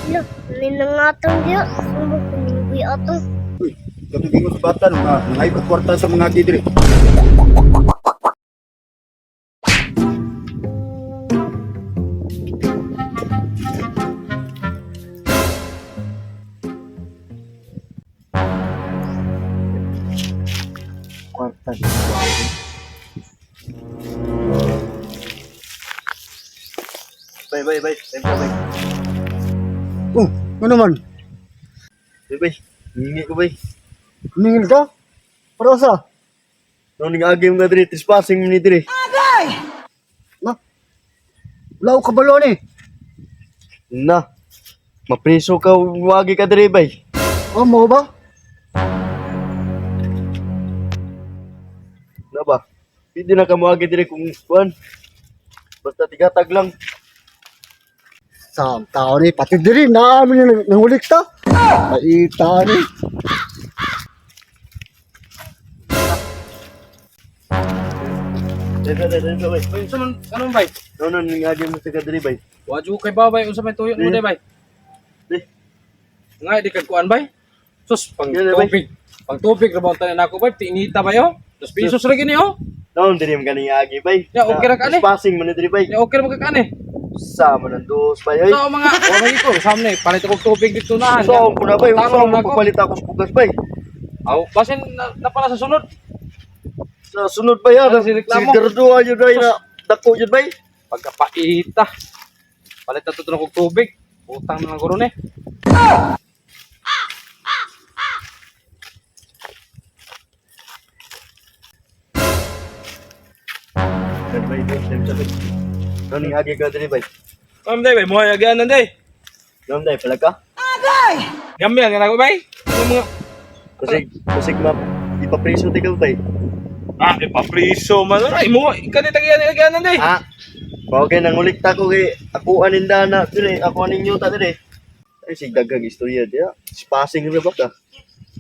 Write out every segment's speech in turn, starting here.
Lo, ninangatang diyo. Sumbong kuminggoy atong. Uy, katugin ko sa bata no, nga nangay ko kwarta sa mga didri. Kwarta. Bay, bay, bay. Bay, bay, bay. Oh, ano man? Bay, bay. Hingi ko, bay. Humingil ka? Para sa? Nung nag-agim nga diri, trespassing ni diri. Na? Wala ko kabalo ni. Na. Mapriso ka, wagi ka diri, bay. Oh, mo ba? Na ba? Hindi na ka moagi diri kung kuan. Basta tigatag lang. Sa tao ni, pati diri, naamin niya nangulik ta. Maita ni. Bay, bay, bay, bay, bay. Uy, unsa man ano man bay? No, no, nag-agim mo sa ka diri, bay. Wa jud kay babay unsa may tuyo mo Eh. day bay? Eh. Nga di kag kuan bay? Sus pang Yun, eh, bay. tubig. Pang tubig ra ba ang tanan nako bay? Tinita bay oh. 2 pesos ra gini oh. No, diri man ganing agi, bay. Ya, okay ra ka, ani. Trespassing mo ni diri, bay. Ya okay ra magkakan eh. Sa man ang dos, bay. Oy. So mga wa may ko sam ni palit og tubig dito na. Saan ko na, bay? Tanong Saan na ko ko. papalit ako sa bugas, bay? Aw, basin na, na pala sa sunod. Sa sunod ba yan? Ano, si reklamo? Si Gardoa yun bay na dako yun bay. Pagkapaita. Palit na to og tubig. Utang na lang ko ron eh. Bay bay bay bay. Ano ning agi ka diri bay? Am day bay mo agyanan day. Nom day pala ka? Gamyan nga nako bay. Ano mga Kusig kusig ma ipapriso ti ka bay. Ah, ipapriso man. Ay mo, ikani tagyan agyanan day. Ah. Mao kay nangulikta ko kay ako aninda na diri, ako aning yuta diri. Ay sig daghang istorya diya. Spasing ra ba ka?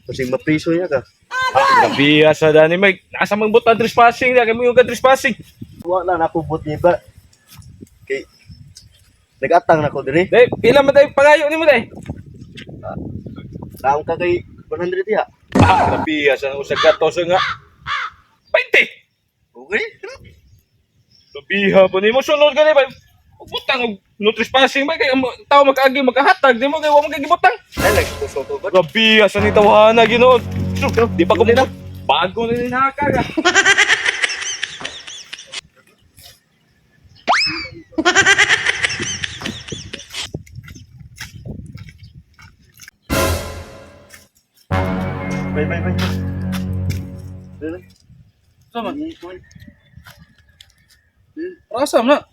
Kusig mapriso niya ka. Grabe sa dani Mike. Nasa mang butan trespassing dia kay mo yung ka trespassing. Wa na nakubot ni ba. Kay nagatang na ko diri. Day, pila man day pangayo nimo day? Taong ka kay 100 diha. Ah, grabe sa usag ka to sa nga. 20. Okay. Grabe po nimo sunod gani bay. Butang og no trespassing bay kay ang tao makaagi makahatag di mo kay wa mo kay gibutang. Ay nagpuso ko ba? Grabe sa ni tawhana Ginoo. Di pa ko mo bago na ni naka ka. Bay bay bay. Bay bay. Sama. Hingi ko, eh. Rasa man na.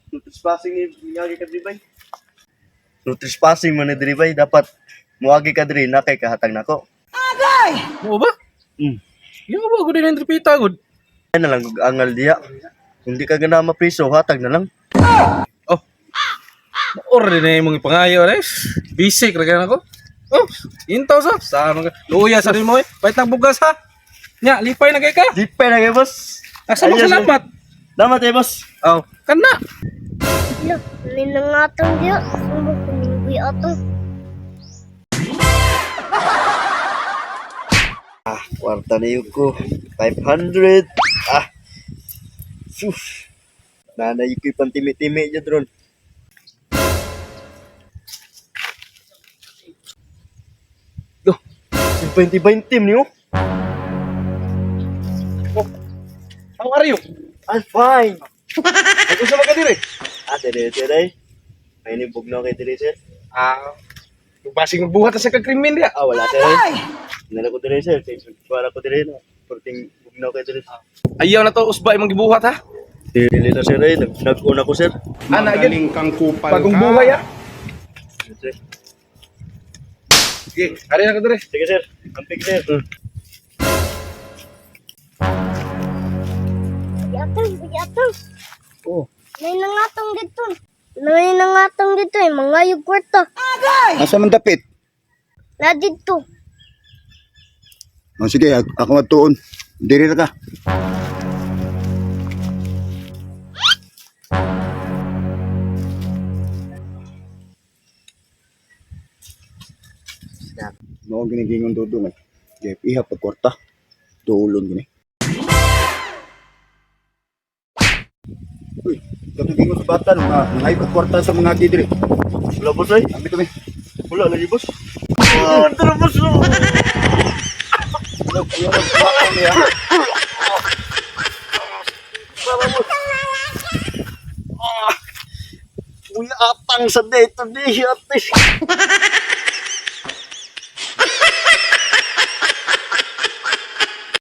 No trespassing ni ngagi ka diri bay. No trespassing man ni diri bay dapat muagi ka diri na kay kahatag nako. Mo ba? Yung ba gud din tripita gud. Ay na lang og angal diya. Kung di ka gana mapriso, hatag na lang. Oh. Or din na imong ipangayo, guys. Basic ra gyud ako. Oh, intaw sa sa ano ka. Luya sa mo eh. Pait ng bugas ha. Nya, lipay na kay ka. Di pa na kay boss. Asa mo Ayos, eh. salamat. Salamat eh boss. Oh, kana. Lo, ninangatang diyo. Sumbong kuminggoy atong. Ah, kwarta na yun ko. 500. Ah. Sus. Nanay ko'y pantimi-timi dyan ron. Duh, 20-20 niyo? Oh. How are you? I'm fine. Ako sa mga dire. Ah, dire, dire. May nibog na kay dire, sir. Ah, basing magbuhat sa kagkrimen dia. Ah, wala, sir. Nala ko dire, sir. Wala ko dire na. Perting bugnaw kay dire. Ayaw na to usba imong gibuhat ha. Dili na, sir. Eh. Nag-una ko, sir. Ana gyud. Magaling kang kupal Bagong ka. buhay ha. Sir. Sige, ari na ka dire. Sige, sir. Amping, sir. Yatang, yatang. Oh, May nangatang dito. May nangatang dito eh. Mga yung kwarta. asa man dapit? Na dito. Oh, sige, ako matuon. Diri ra ka. Mao ginigingon dudong eh. Jeff, iha pag kwarta. Duulon gini. Uy, ginigingon sa bata no nga nangay pag kwarta sa mga didri. Wala boss ay. Ambit kami. Wala lagi boss. Oh, tara boss. Uy, atang sa dito di ate.